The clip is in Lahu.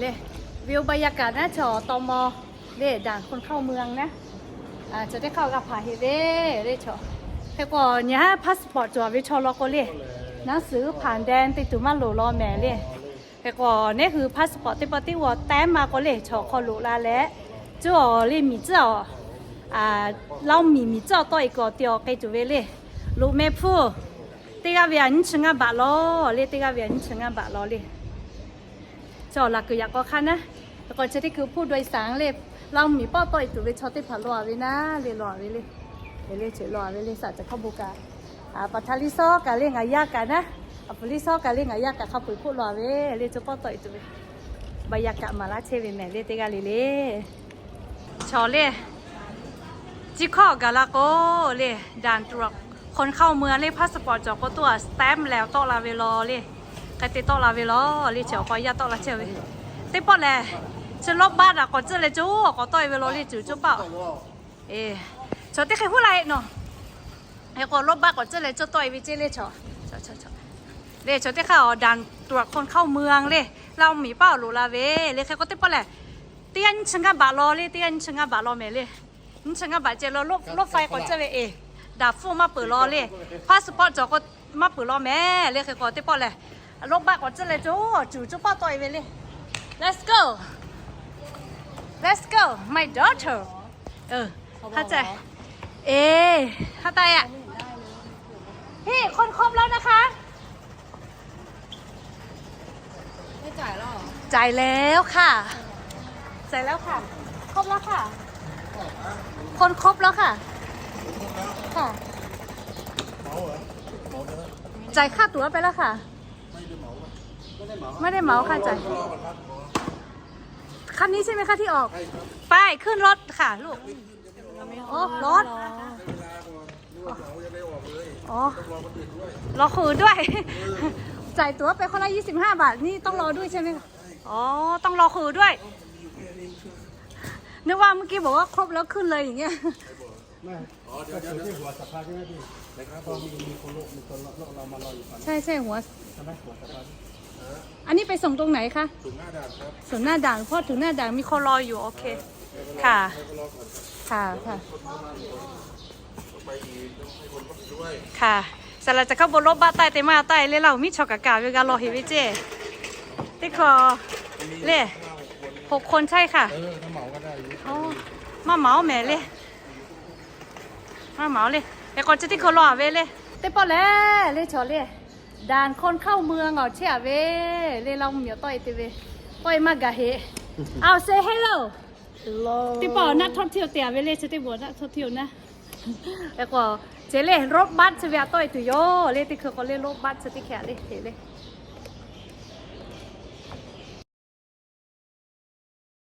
Le, วิวบรรยากาศ naˉ chaw taw maw le, ด่านคนเข้าเมือง naˉ. Chaw teˇ hk'aˇ g'a hpaˍ heˆ ve le chaw. Hk'e k'o nyi haˉ passport cawˬ ve chaw law k'o le, naˉ suhˍ hpanˍ deh te tuˬ maˇ loˍ law mehˍ le. Hk'e k'o neˉ hui passport teˇ pawˆ teˇ g'aw teh ma k'o le, chaw hk'aw loꞈ la leh, cuˇ awˬ le miˬ tcuhˉ awˬ Laoˇ miˬ miˬ tcuhˉ awˬ tawˆ e kuiˬ awˬ te awˬ k'ai tuˬ ve le. Loꞈ meh hpuˇ, teˇ g'aˇ ve a nyiˇ chi ngaˇ baꞈ law le, teˇ g'aˇ ve a nyiˇ chi ngaˇ baꞈ law le. Chaw laꞈ kuiˬ yaꞈ k'aw hk'aˇ naˉ, k'awꞈ chi teˇ hkui hpuˇ dawˇ e saˍ le, Laoˇ miˬ pawˆ tawˆ e tuˬ ve chaw teˇ hpaˍ law a ve naˉ le, law a ve le. Eˬ le, ceuˬ law a ve le, saˍ caˬ hk'aˇ bon kaꞈ, pa htaˇ liˇ sawˉ kaꞈ le ngaˬ yaˇ kaꞈ naˉ, a puˍ liˇ sawˉ kaꞈ le ngaˬ yaˇ kaꞈ hk'a peu eˬ hpoˆ law a ve le, chaw pawˆ tawˆ e tuˬ ve. บรรยากาศ maˍ laˇ chehˇ ve mehˍ le, teˇ g'aˇ le le. Chaw le, chi hkawˇ gaˬ la k'o le, ด่านตรวจคนเข้าเมือง le, passport cawˬ k'o toˇ a stamp leh tawˆ la ve law le. Hk'e te tawˆ la ve law le, chi awˬ k'aw yaˇ tawˆ la chehˇ ve. Teˇ pawˆ lehˬ, chi รถบัส a k'awꞈ tcuhˇ leh coˇ awˬ k'awꞈ tawˆ e ve law le, cuˬ coˇ paˆ. Eˬ, chaw teˇ hk'e huˉ la e nawˬ. Hk'e k'o รถบัส k'awꞈ tcuhˇ leh coˇ tawˆ e ve ceˇ le chaw. Le chaw teˇ hk'aˇ awˬ ด่านตรวจคนเข้าเมือง le, Laoˇ miˬ paˆ awˬ loꞈ la ve le. Hk'e k'o teˇ pawˆ lehˬ, teˇ g'aˇ nyiˇ chi ngaˇ baꞈ law le, teˇ g'aˇ nyiˇ chi ngaˇ baꞈ law mehˍ le. Nyiˇ chi ngaˇ baꞈ ceh law, รถไฟ k'awꞈ tcuhˇ ve eˬ, ด่าน full maˇ peuˬ law le. Passport cawˬ k'o maˇ peuˬ law mehˍ le. Hk'e k'o teˇ pawˆ lehˬ, รถบัส k'awꞈ tcuhˇ leh coˇ cuˬ coˇ paˆ tawˆ e ve le. Let's go, let's go, my daughter. เออ เข้าใจ เอ๊ะ เข้าใจอะ พี่ คนครบแล้วนะคะ จ่ายแล้วค่ะ จ่ายแล้วค่ะ ครบแล้วค่ะ คนครบแล้วค่ะ ค่ะ จ่ายค่าตั๋วไปแล้วค่ะ ไม่ได้เหมาค่ะ จ่าย คันนี้ใช่ไหมคะที่ออก ไปขึ้นรถค่ะลูก อ๋อ รถ อ๋อ รอคนอื่นด้วย จ่ายตั๋วไปคนละ ยี่สิบห้า บาท นี่ต้องรอด้วยใช่ไหมคะ อ๋อ ต้องรอคนอื่นด้วย นึกว่าเมื่อกี้บอกว่าครบแล้วขึ้นเลยอย่างเงี้ย ไม่ อ๋อ เดี๋ยว ก็คือที่หัวสะพานใช่ไหมพี่ นะครับ พอมี มีคนโลก มีคนโลกเรามารออยู่ฝั่ง ใช่ ใช่ หัว ใช่ไหม หัวสะพาน อันนี้ไปส่งตรงไหนคะ ศูนย์หน้าด่านครับ ศูนย์หน้าด่าน เพราะถึงหน้าด่านมีคนรออยู่ โอเค ค่ะ ค่ะ ค่ะ ค่ะ สำหรับจะเข้าบนรถบัส ใต้เต็มมาใต้เลย เรามีชาวกะกะเวกาลอเห็นไหมเจ้ ที่คอ เล่ หกคน ใช่ค่ะ เออ ถ้าเหมาก็ได้อยู่ อ๋อ มาเหมาแหมเล่ มาเหมาเลย แต่ก่อนจะที่คอรอเวเลย เต้ปอแหละ เล่ชอเล่ ด่านคนเข้าเมือง อ๋อ เช่ยเว เล่ เราเหมียวต้อยเตเว ต้อยมากะเห เอา say hello เต้ปอ นักท่องเที่ยวเตียเวเล่ เชเต้บัว นักท่องเที่ยวนะ แล้วก็ เจเล่ รถบัส เชเวต้อยตุยโย เล่ ที่คือเขาเล่นรถบัส เชเต้แขกเล่ เล่